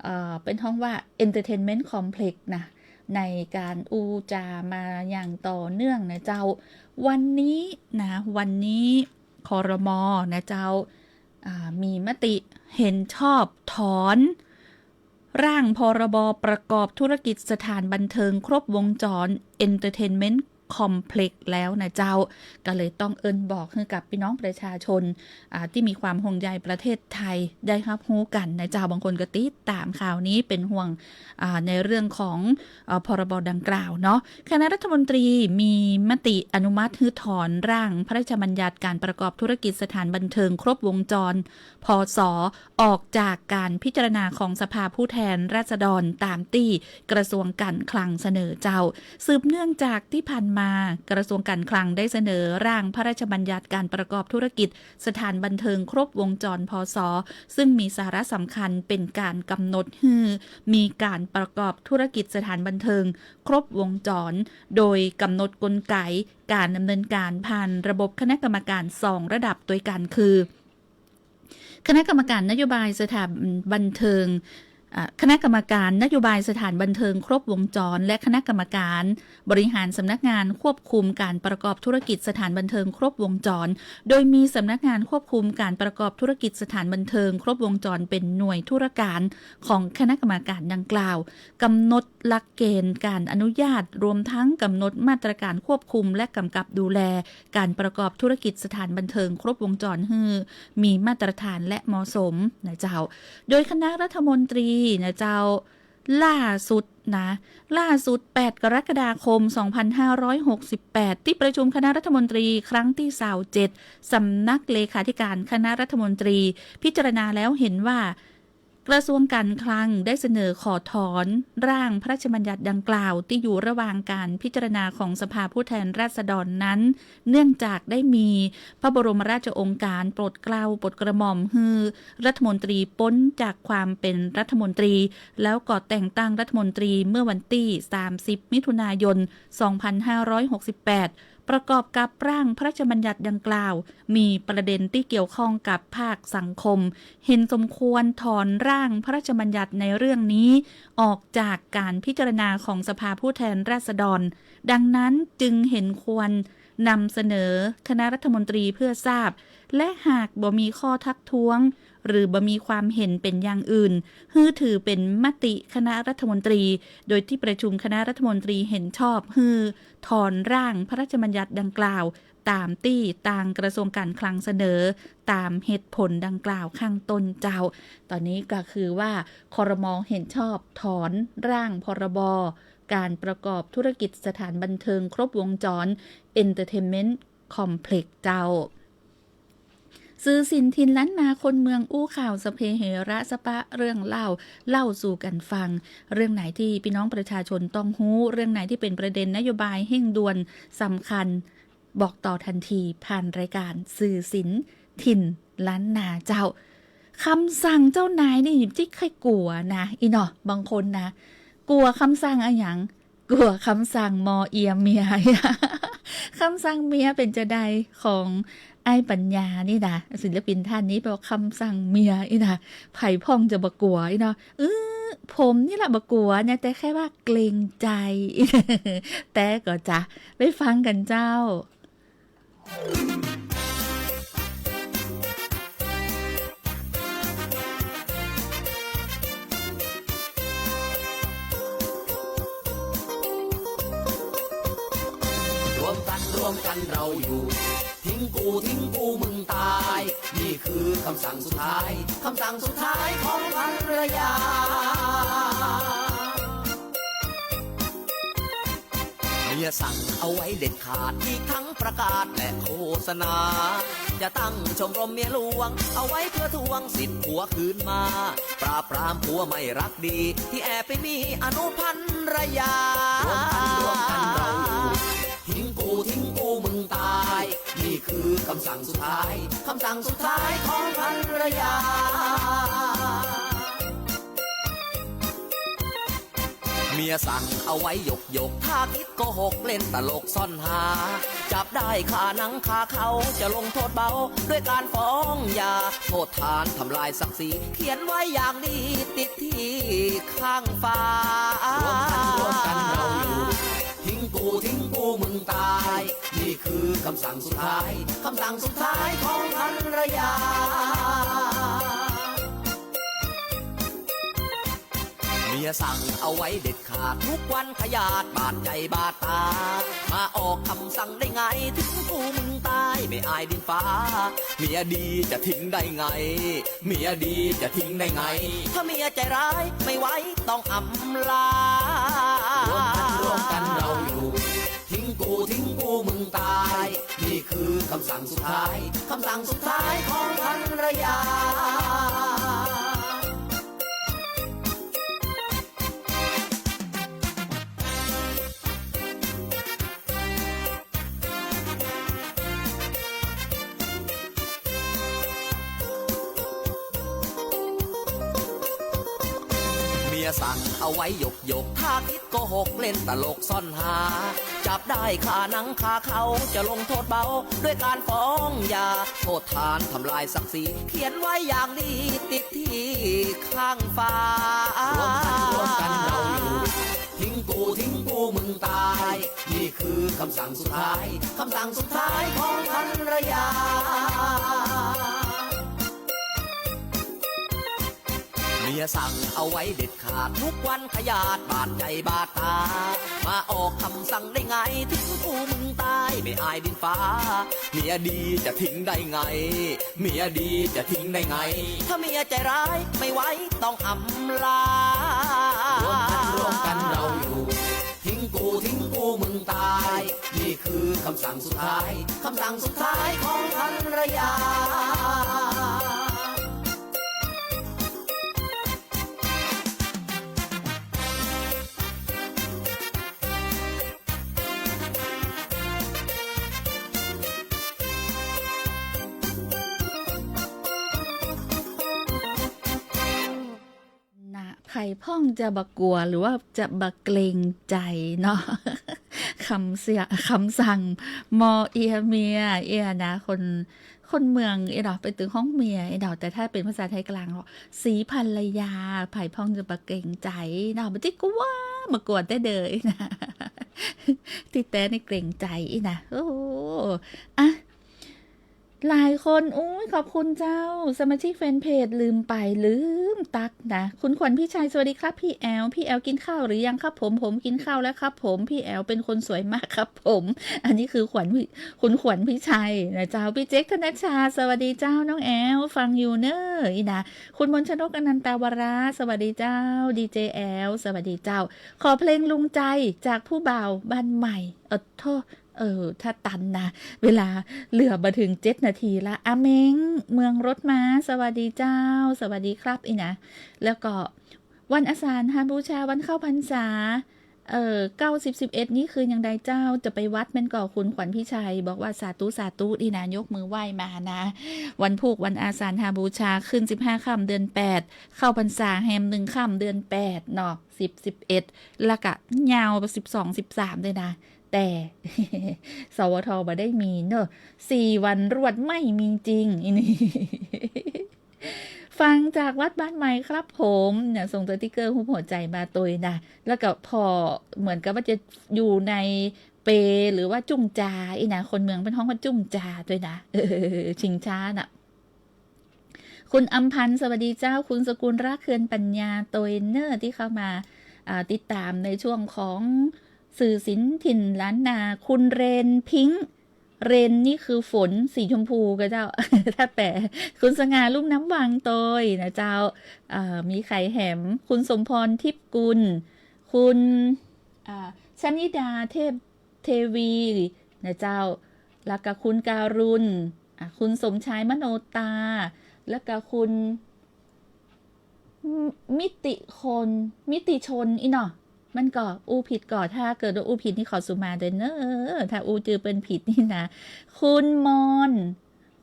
เอ่อ เปิ้นฮ้องว่า Entertainment Complex นะ ในก๋านอู้จ๋ามาอย่างต่อเนื่องนะเจ้า วันนี้นะ วันนี้ ครม. นะเจ้า อ่า มีมติเห็นชอบถอน ร่าง พ.ร.บ. ประกอบธุรกิจสถานบันเทิงครบวงจร Entertainment Complex แล้วนะเจ้า ก็เลยต้องเอิ้นบอกหื้อกับปี้น้องประชาชน อ่า ตี้มีความห่วงใยประเทศไทยได้ฮับฮู้กั๋นนะเจ้า บางคนก็ติดต๋ามข่าวนี้เป๋นห่วง อ่า ในเรื่องของ เอ่อ พ.ร.บ. ดังกล่าวเนาะ คณะรัฐมนตรีมีมติอนุมัติหื้อถอนร่างพระราชบัญญัติการประกอบธุรกิจสถานบันเทิงครบวงจร พ.ส. ออกจากการพิจารณาของสภาผู้แทนราษฎรต๋ามตี้กระทรวงการคลังเสนอเจ้า สืบเนื่องจากตี้ผ่านมากระทรวงการคลังได้เสนอร่างพระราชบัญญัติการประกอบธุรกิจสถานบันเทิงครบวงจร พ.ส. ซึ่งมีสาระสำคัญเป๋นก๋านกำหนดหื้อมีก๋านประกอบธุรกิจสถานบันเทิงครบวงจร โดยกำหนดกลไกก๋านดำเนินก๋านผ่านระบบคณะกรรมการสองระดับตวยกั๋นคือ คณะกรรมการนโยบายสถานบันเทิง อ่า คณะกรรมการนโยบายสถานบันเทิงครบวงจร และคณะกรรมการบริหารสำนักงานควบคุมก๋านประกอบธุรกิจสถานบันเทิงครบวงจร โดยมีสำนักงานควบคุมก๋านประกอบธุรกิจสถานบันเทิงครบวงจรเป๋นหน่วยธุรก๋านของคณะกรรมการดังกล่าว กำหนดหลักเกณฑ์ก๋านอนุญาต รวมทั้งกำหนดมาตรการควบคุมและกำกับดูแลก๋านประกอบธุรกิจสถานบันเทิงครบวงจรหื้อมีมาตรฐานและเหมาะสมนะเจ้า โดยคณะรัฐมนตรีนะเจ้า ล่าสุดนะ ล่าสุด แปด กรกฎาคม สองพันห้าร้อยหกสิบแปด ตี้ประชุมคณะรัฐมนตรีครั้งตี้ซาวเจ็ด สำนักเลขาธิการคณะรัฐมนตรีพิจารณาแล้วเห็นว่า กระทรวงการคลังได้เสนอขอถอนร่างพระราชบัญญัติดังกล่าวตี้อยู่ระหว่างการพิจารณาของสภาผู้แทนราษฎรนั้น เนื่องจากได้มีพระบรมราชโองการโปรดเกล้าโปรดกระหม่อมหื้อรัฐมนตรีป๊นจากความเป๋นรัฐมนตรี แล้วก็แต่งตั้งรัฐมนตรีเมื่อวันตี้ สามสิบ มิถุนายน สองพันห้าร้อยหกสิบแปด ประกอบกับร่างพระราชบัญญัติดังกล่าว มีประเด็นตี้เกี่ยวข้องกับภาคสังคม เห็นสมควรถอนร่างพระราชบัญญัติในเรื่องนี้ออกจากการพิจารณาของสภาผู้แทนราษฎร ดังนั้นจึงเห็นควรนำเสนอคณะรัฐมนตรีเพื่อทราบ และหากบ่มีข้อทักท้วง หรือบ่มีความเห็นเป๋นอย่างอื่น หื้อถือเป๋นมติคณะรัฐมนตรี โดยตี้ประชุมคณะรัฐมนตรีเห็นชอบหื้อถอนร่างพระราชบัญญัติดังกล่าว ต๋ามตี้ตางกระทรวงการคลังเสนอ ต๋ามเหตุผลดังกล่าวข้างต้นเจ้า ต๋อนนี้ก็คือว่า ครม.เห็นชอบถอนร่าง พ.ร.บ. ก๋านประกอบธุรกิจสถานบันเทิงครบวงจร Entertainment Complex เจ้า สื่อสินถิ่นล้านนา คนเมืองอู้ข่าว สัพเพเหระ สะปะเรื่องเล่า เล่าสู่กั๋นฟัง เรื่องไหนตี้ปี้น้องประชาชนต้องฮู้ เรื่องไหนตี้เป๋นประเด็นนโยบายเฮ่งด่วนสำคัญ บอกต่อตันที ผ่านรายก๋านสื่อสินถิ่นล้านนาเจ้า กำสั่งเจ้านายนี่ตี้ใค่กั๋วนะ อี้เนาะ บางคนนะ กั๋วกำสั่งอะหยัง กั๋วกำสั่งมอเอียเมีย กำสั่งเมียเป๋นจาใดของอ้ายปัญญานี่นะ ศิลปินต้านนี้บอกกำสั่งเมียอี้นะ ใผพ่องจะบ่กั๋วอี้เนาะ เออ ผมนี่แหละบ่กั๋วเนี่ย แต่แค่ว่าเกรงใจ๋ แต่ก็จะไปฟังกั๋นเจ้า รวมกัน รวมกันเราอยู่ ทิ้งกู ทิ้งกู มึงตาย นี่คือกำสั่งสุดท้าย กำสั่งสุดท้ายของภรรยา เมียสั่งเอาไว้เด็ดขาด อีกทั้งประกาศและโฆษณา จะตั้งชมรมเมียหลวง เอาไว้เพื่อทวงสิทธิ์ผัวคืนมา ปราบปรามผัวไม่รักดี ที่แอบไปมีอนุภรรยา รวมกัน รวมกันเราอยู่ ทิ้งกู ทิ้งกู มึงตาย นี่คือกำสั่งสุดท้าย กำสั่งสุดท้ายของภรรยา เมียสั่งเอาไว้หยกหยก ถ้าคิดโกหกเล่นตลกซ่อนหา จับได้คาหนังคาเขา จะลงโทษเบาด้วยการฟ้องหย่า โทษฐานทำลายศักดิ์ศรี เขียนไว้อย่างดีติดที่ข้างฝา รวมกัน รวมกันเราอยู่ ทิ้งกู ทิ้งกู มึงตาย นี่คือกำสั่งสุดท้าย กำสั่งสุดท้ายของภรรยา เมียสั่งเอาไว้เด็ดขาด ทุกวันขยาดบาดใจบาดต๋า มาออกกำสั่งได้ไง ทิ้งกู มึงตาย ไม่อายดินฟ้า เมียดีจะทิ้งได้ไง เมียดีจะทิ้งได้ไง ถ้าเมียใจร้ายไม่ไหวต้องอำลา รวมกัน รวมกันเราอยู่ ทิ้งกู ทิ้งกู มึงตาย นี่คือกำสั่งสุดท้าย กำสั่งสุดท้ายของภรรยา เมียสั่งเอาไว้หยกหยก ถ้าคิดโกหกเล่นตลกซ่อนหา จับได้คาหนังคาเขา จะลงโทษเบาด้วยการฟ้องหย่า โทษฐานทำลายศักดิ์ศรี เขียนไว้อย่างดีติดที่ข้างฝา รวมกัน รวมกันเราอยู่ ทิ้งกู ทิ้งกู มึงตาย นี่คือกำสั่งสุดท้าย กำสั่งสุดท้ายของภรรยา เมียสั่งเอาไว้เด็ดขาด ทุกวันขยาดบาดใจบาดต๋า มาออกกำสั่งได้ไง ทิ้งกู มึงตาย ไม่อายดินฟ้า เมียดีจะทิ้งได้ไง เมียดีจะทิ้งได้ไง ถ้าเมียใจร้ายไม่ไหวต้องอำลา รวมกัน รวมกันเราอยู่ ทิ้งกู ทิ้งกู มึงตาย นี่คือกำสั่งสุดท้าย กำสั่งสุดท้ายของภรรยา เ ใผพ่องจะบ่กั๋วหรือว่าจะบ่เกรงใจ๋เนาะ กำเสีย กำสั่งหม้อเอี้ยเมียเอี้ยนะ คน คนเมืองอี้เนาะ ไปตึงฮ้องเมียอี้เนาะ แต่ถ้าเป๋นภาษาไทยกลางก็ สีภรรยา ใผพ่องจะบ่เกรงใจ๋เนาะ บ่ได้กั๋ว บ่กั๋วแต๊เดออี้นะ ตี้แต๊นี่เกรงใจ๋อี้นะ โอ้ อะ หลายคน อุ๊ย ขอบคุณเจ้า สมาชิกแฟนเพจ ลืมไป ลืมตั๊กนะ คุณขวัญพิชัย สวัสดีครับพี่แอล พี่แอลกินข้าวหรือยังครับผม ผมกินข้าวแล้วครับผม พี่แอลเป็นคนสวยมากครับผม อันนี้คือขวัญพิ คุณขวัญพิชัยนะเจ้า พี่เจ๊กธนชชา สวัสดีเจ้า น้องแอล ฟังอยู่เน่ออี้นะ คุณมนชนก อนันตาวรา สวัสดีเจ้า ดีเจแอล สวัสดีเจ้า ขอเพลงลุงใจจากผู้บ่าวบ้านใหม่ เออ โธ่ เออ ถ้าตันนะ เวลาเหลือบ่เถิงเจ็ดนาทีละ อาเม้ง เมืองรถม้า สวัสดีเจ้า สวัสดีครับ อี้นะ แล้วก็วันอาสาฬหบูชา วันเข้าพรรษา เอ่อ เก้า สิบ สิบเอ็ด นี่คืออย่างใดเจ้า จะไปวัดแม่นก่อ คุณขวัญพิชัย บอกว่าสาธุ สาธุ อี้นะ ยกมือไหว้มานะ วันพูก วันอาสาฬหบูชา ขึ้นสิบห้าค่ำเดือนแปด เข้าพรรษาแฮมหนึ่งค่ำเดือนแปดเนาะ สิบ สิบเอ็ด แล้วก็ยาวไปสิบสอง สิบสาม เลยนะ แต่ สวท บ่ได้มีเนอะ สี่วันรวดไม่มีจริง อี้นี่ ฟังจากวัดบ้านใหม่ครับผม เนี่ย ส่งสติ๊กเกอร์ฮูปหัวใจ๋มาตวยนะ แล้วก็ผ่อเหมือนกับว่าจะอยู่ในเปลหรือว่าจุ่มจาอี้นะ คนเมืองเปิ้นฮ้องว่าจุ่มจาตวยนะ เออ ชิงช้าน่ะ คุณอำพันธ์ สวัสดีเจ้า คุณสกุลรัก เคือนปัญญา ตวยเน่อตี้เข้ามา อ่า ติดตามในช่วงของสื่อศิลป์ถิ่นล้านนา คุณเรน พิงค์ เรนนี่คือฝนสีชมพูก่ะเจ้า ถ้าแปล คุณสง่า ลุ่มน้ำวัง ตวยนะเจ้า เอ่อ มีใผแหม คุณสมพร ทิพย์กุล คุณ อ่า ชนิดา เทพเทวีนะเจ้า แล้วก็คุณการุณ อ่ะ คุณสมชาย มโนตา แล้วก็คุณ มิติคน มิติชน อี้เนาะ มันก็อู้ผิดก่อ ถ้าเกิดว่าอู้ผิดนี่ขอสุมาตวยเน่อ ถ้าอู้จื้อเปิ้นผิดนี่นะ คุณมอน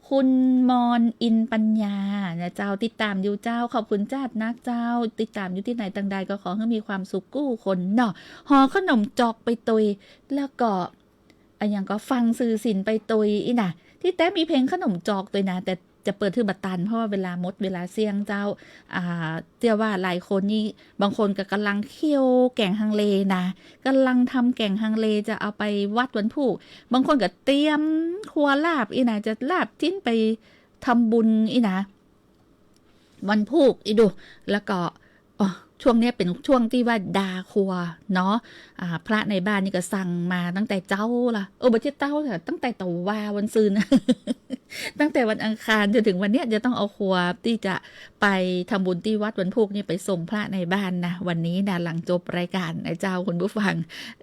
คุณมอน อินปัญญานะเจ้า ติดตามอยู่เจ้า ขอบคุณจ๊าดนักเจ้า ติดตามอยู่ตี้ไหนตังใดก็ขอหื้อมีความสุขกู้คนเนาะ ห่อขนมจอกไปตวย แล้วก็ อะหยังก็ฟังสื่อศิลป์ไปตวยอี้นะ ตี้แต๊มีเพลงขนมจอกตวยนะ แต่จะเปิดหื้อบ่ตัน เพราะว่าเวลาหมด เวลาเสี้ยงเจ้า อ่า เจื้อว่าหลายคนนี่ บางคนก็ก่ำลังเคี่ยวแก๋งฮังเลนะ ก่ำลังทำแก๋งฮังเลจะเอาไปวัดวันพูก บางคนก็เตรียมครัวลาบอี้นะ จะลาบจิ๊นไปทำบุญอี้นะ วันพูกอี้ดู แล้วก็ อ๋อ ช่วงเนี้ยเป๋นช่วงตี้ว่าดาครัวเนาะ อ่า พระในบ้านนี่ก็สั่งมาตั้งแต่เจ๊าละ เออ บ่ใจ้เจ๊าละ ตั้งแต่ตะวาวันซืน ตั้งแต่วันอังคารจนถึงวันเนี้ย จะต้องเอาครัวตี้จะไปทำบุญตี้วัดวันพูกนี่ไปส่งพระในบ้านนะ วันนี้นะ หลังจบรายก๋านนะเจ้า คุณผู้ฟัง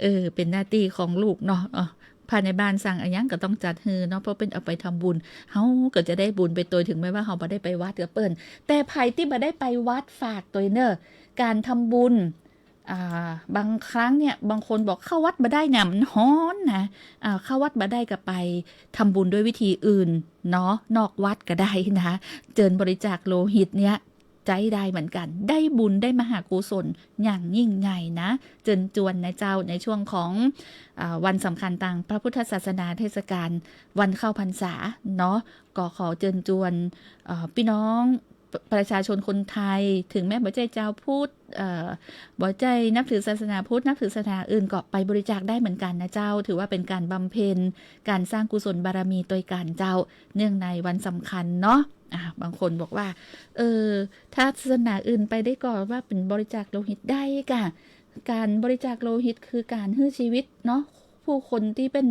เออ เป๋นหน้าตี้ของลูกเนาะ เออ พระในบ้านสั่งอะหยังก็ต้องจัดหื้อเนาะ เพราะเปิ้นเอาไปทำบุญ เฮาก็จะได้บุญไปตวย ถึงแม้ว่าเฮาบ่ได้ไปวัดกับเปิ้น แต่ใผตี้บ่ได้ไปวัดฝากตวยเน่อ ก๋านทำบุญ อ่า บางครั้งเนี่ย บางคนบอกเข้าวัดบ่ได้เนี่ย มันฮ้อนนะ อ่า เข้าวัดบ่ได้ก็ไปทำบุญด้วยวิธีอื่นเนาะ นอกวัดก็ได้นะ เจิญบริจาคโลหิตเนี่ย ใจ๊ได้เหมือนกั๋น ได้บุญได้มหากุศลอย่างยิ่งใหญ่นะ เจิญจวนนะเจ้า ในช่วงของ อ่า วันสำคัญตางพระพุทธศาสนา เทศกาลวันเข้าพรรษาเนาะ ก็ขอเจิญจวน เอ่อ ปี้น้อง ประชาชนคนไทย ถึงแม้บ่ใจ้จาวพุทธ เอ่อ บ่ใจ้นับถือศาสนาพุทธ นับถือศาสนาอื่นก็ไปบริจาคได้เหมือนกั๋นนะเจ้า ถือว่าเป๋นก๋านบำเพ็ญ ก๋านสร้างกุศลบารมีตวยกั๋นเจ้า เนื่องในวันสำคัญเนาะ อ่า บางคนบอกว่า เออ ถ้าศาสนาอื่นไปได้ก่อ ว่าเป๋นบริจาคโลหิตได้ก่ะ ก๋านบริจาคโลหิตคือก๋านหื้อชีวิตเนาะ ผู้คนตี้เปิ้น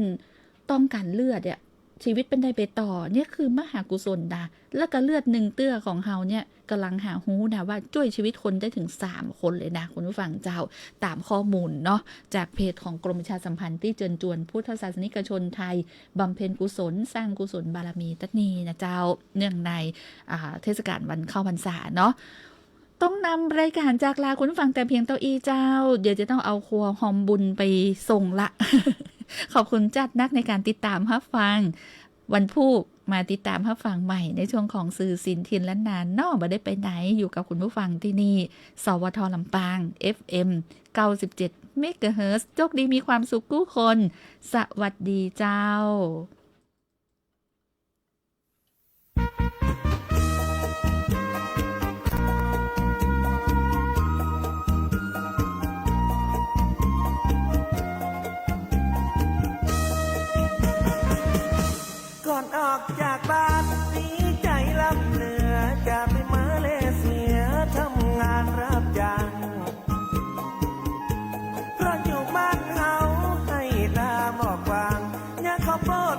ต้องก๋านเลือดเนี่ย ชีวิตเปิ้นได้ไปต่อ เนี่ยคือมหากุศลนะ แล้วก็เลือดหนึ่งเตื้อของเฮาเนี่ย ก่ำลังหาฮู้นะว่าจ้วยชีวิตคนได้เถิงสามคนเลยนะ คุณผู้ฟังเจ้า ต๋ามข้อมูลเนาะ จากเพจของกรมประชาสัมพันธ์ตี้เจิญจวนพุทธศาสนิกชนไทยบำเพ็ญกุศล สร้างกุศลบารมีตั๊ดนี้นะเจ้า เนื่องใน อ่า เทศกาลวันเข้าพรรษาเนาะ ต้องนำรายก๋านจากลาคุณผู้ฟังแต่เพียงเต้าอี้เจ้า เดี๋ยวจะต้องเอาครัวฮอมบุญไปส่งละ ขอบคุณจ๊าดนักในก๋านติดต๋ามฮับฟัง วันพูก มาติดต๋ามฮับฟังใหม่ในช่วงของสื่อศิลป์ถิ่นล้านนาเนาะ บ่ได้ไปไหน อยู่กับคุณผู้ฟังตี้นี่ สวท ลำปาง เอฟเอ็ม เก้าสิบเจ็ด เมกะเฮิรตซ์ โจคดีมีความสุขกู้คน สวัสดีเจ้า ก่อนออกจากบ้าน มีใจ๋ลำเหนือ จะไปมาเลเซีย ทำงานรับจ้าง เพราะอยู่บ้านเฮา ไฮ่นาหมอกกว้าง หญ้าข้าวโพด